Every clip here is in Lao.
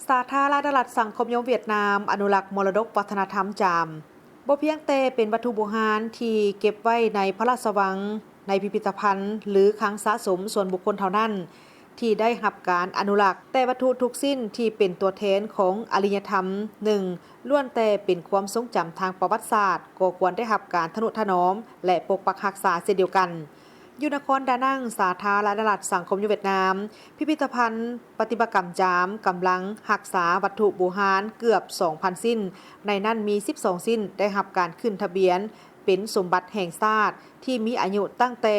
ສາທາລະນະລັດສັງຄົມນິຍົມຫວຽດນາມ ອະນຸລັກມໍລະດົກວັດທະນະທຳຈາມ ບໍ່ພຽງແຕ່ເປັນວັດຖຸບູຮານທີ່ເກັບໄວ້ໃນພະລາຊະວັງ, ໃນພິພິທະພັນ ຫຼື ຄັງສະສົມສ່ວນບຸກຄົນເທົ່ານັ້ນ ທີ່ໄດ້ຮັບການອະນຸລັກ, ແຕ່ວັດຖຸທຸກຊິ້ນທີ່ເປັນຕົວແທນຂອງອາລິຍະທຳໜຶ່ງ ລ້ວນແຕ່ເປັນຄວາມຊົງຈຳທາງປະຫວັດສາດ ກໍຄວນໄດ້ຮັບການທະນຸຖະໜອມ ແລະ ປົກປັກຮັກສາເຊັ່ນດຽວກັນ. ຢູ່ນະຄອນດານັງ, ສາທາລະນະລັດສັງຄົມນິຍົມຫວຽດນາມ, ພິພິທະພັນປະຕິມາກຳຈາມກຳລັງຮັກສາວັດຖຸບູຮານເກືອບສອງພັນຊິ້ນ, ໃນນັ້ນມີສິບສອງຊິ້ນໄດ້ຮັບການຂຶ້ນທະບຽນເປັນສົມບັດແຫ່ງຊາດ ທີ່ມີອາຍຸຕັ້ງແຕ່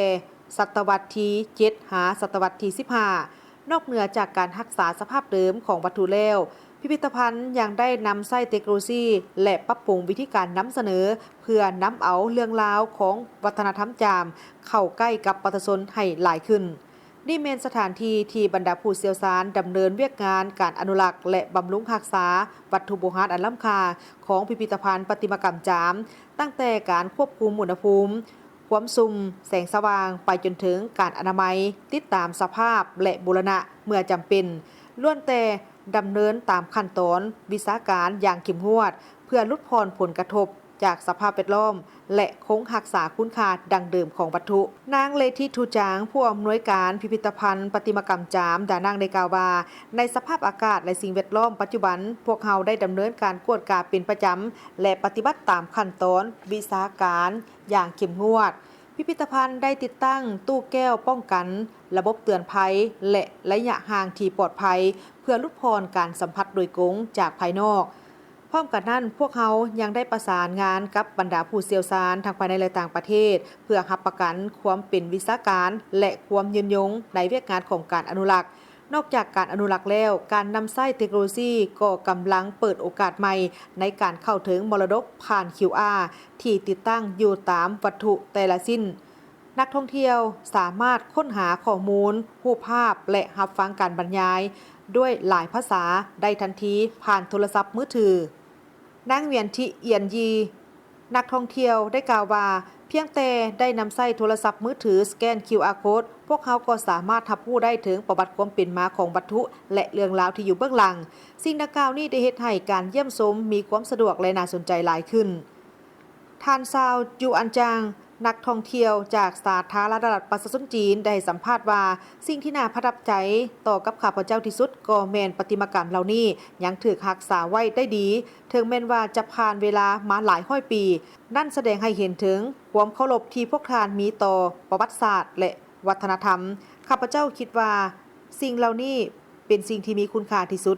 ສະຕະວັດທີເຈັດ ຫາສະຕະວັດທີສິບຫ້າ. ນອກເໜືອຈາກການຮັກສາສະພາບເດີມຂອງວັດຖຸແລ້ວ, ພິພິທະພັນຍັງໄດ້ນຳໃຊ້ເຕັກໂນໂລຊີ ແລະ ປັບປຸງວິທີການນຳສະເໜີ ເພື່ອນຳເອົາເລື່ອງລາວຂອງວັດທະນະທຳຈາມເຂົ້າໃກ້ກັບປະຊາຊົນໃຫ້ຫຼາຍຂຶ້ນ. ນີ້ແມ່ນສະຖານທີ່ທີ່ບັນດາຜູ້ຊ່ຽວຊານດຳເນີນວຽກງານການອະນຸລັກ ແລະ ບຳລຸງຮັກສາວັດຖຸບູຮານອັນລ້ຳຄ່າຂອງພິພິທະພັນປະຕິມາກຳຈາມ, ຕັ້ງແຕ່ການຄວບຄຸມອຸນຫະພູມ, ຄວາມຊຸ່ມ, ແສງສະຫວ່າງ, ໄປຈົນເຖິງການອະນາໄມ, ຕິດຕາມສະພາບ ແລະ ບູລະນະເມື່ອຈຳເປັນ, ລ້ວນແຕ່ດຳເນີນຕາມຂັ້ນຕອນວິຊາການຢ່າງເຂັ້ມງວດ ເພື່ອຫຼຸດຜ່ອນຜົນກະທົບຈາກສະພາບແວດລ້ອມ ແລະ ຄົງຮັກສາຄຸນຄ່າດັ້ງເດີມຂອງວັດຖຸ. ນາງ ເລທິ ທູຈາງ ຜູ້ອຳນວຍການພິພິທະພັນປະຕິມາກຳຈາມດານັງ ໄດ້ກ່າວວ່າ, ໃນສະພາບອາກາດ ແລະ ສິ່ງແວດລ້ອມປັດຈຸບັນ, ພວກເຮົາໄດ້ດຳເນີນການກວດກາເປັນປະຈຳ ແລະ ປະຕິບັດຕາມຂັ້ນຕອນວິຊາການຢ່າງເຂັ້ມງວດ. ພິພິທະພັນໄດ້ຕິດຕັ້ງຕູ້ແກ້ວປ້ອງກັນ, ລະບົບເຕືອນໄພ ແລະ ໄລຍະຫ່າງທີ່ປອດໄພ ເພື່ອຫຼຸດຜ່ອນການສຳຜັດໂດຍກົງຈາກພາຍນອກ. ພ້ອມກັນນັ້ນ, ພວກເຮົາຍັງໄດ້ປະສານງານກັບບັນດາຜູ້ຊ່ຽວຊານທັງພາຍໃນ ແລະ ຕ່າງປະເທດ ເພື່ອຮັບປະກັນຄວາມເປັນວິຊາການ ແລະ ຄວາມຍືນຍົງໃນວຽກງານຂອງການອະນຸລັກ. ນອກຈາກການອະນຸລັກແລ້ວ, ການນຳໃຊ້ເຕັກໂນໂລຊີກໍກຳລັງເປີດໂອກາດໃໝ່ໃນການເຂົ້າເຖິງມໍລະດົກຜ່ານ QR ທີ່ຕິດຕັ້ງຢູ່ຕາມວັດຖຸແຕ່ລະຊິ້ນ. ນັກທ່ອງທ່ຽວສາມາດຄົ້ນຫາຂໍ້ມູນ, ຮູບພາບ ແລະ ຮັບຟັງການບັນຍາຍດ້ວຍຫຼາຍພາສາໄດ້ທັນທີຜ່ານໂທລະສັບມືຖື. ນາງ ຫວຽນທິ ອຽນຢີ ນັກທ່ອງທ່ຽວໄດ້ກ່າວວ່າ, ພຽງແຕ່ໄດ້ນຳໃຊ້ໂທລະສັບມືຖືສະແກນ QR code, ພວກເຮົາກໍສາມາດຮັບຮູ້ໄດ້ເຖິງປະຫວັດຄວາມເປັນມາຂອງວັດຖຸ ແລະ ເລື່ອງລາວທີ່ຢູ່ເບື້ອງຫຼັງ. ສິ່ງດັ່ງກ່າວນີ້ໄດ້ເຮັດໃຫ້ການຢ້ຽມຊົມມີຄວາມສະດວກ ແລະ ໜ້າສົນໃຈຫຼາຍຂຶ້ນ. ທ່ານ ຊາວ ຈູອັນຈາງ ນັກທ່ອງທ່ຽວຈາກສາທາລະນະລັດປະຊາຊົນຈີນ ໄດ້ໃຫ້ສຳພາດວ່າ, ສິ່ງທີ່ໜ້າປະທັບໃຈຕໍ່ກັບຂ້າພະເຈົ້າທີ່ສຸດກໍແມ່ນປະຕິມາກຳເຫຼົ່ານີ້ຍັງຖືກຮັກສາໄວ້ໄດ້ດີ, ເຖິງແມ່ນວ່າຈະຜ່ານເວລາມາຫຼາຍຮ້ອຍປີ. ນັ້ນສະແດງໃຫ້ເຫັນເຖິງຄວາມເຄົາລົບທີ່ພວກທ່ານມີຕໍ່ປະຫວັດສາດ ແລະ ວັດທະນະທຳ. ຂ້າພະເຈົ້າຄິດວ່າສິ່ງເຫຼົ່ານີ້ເປັນສິ່ງທີ່ມີຄຸນຄ່າທີ່ສຸດ.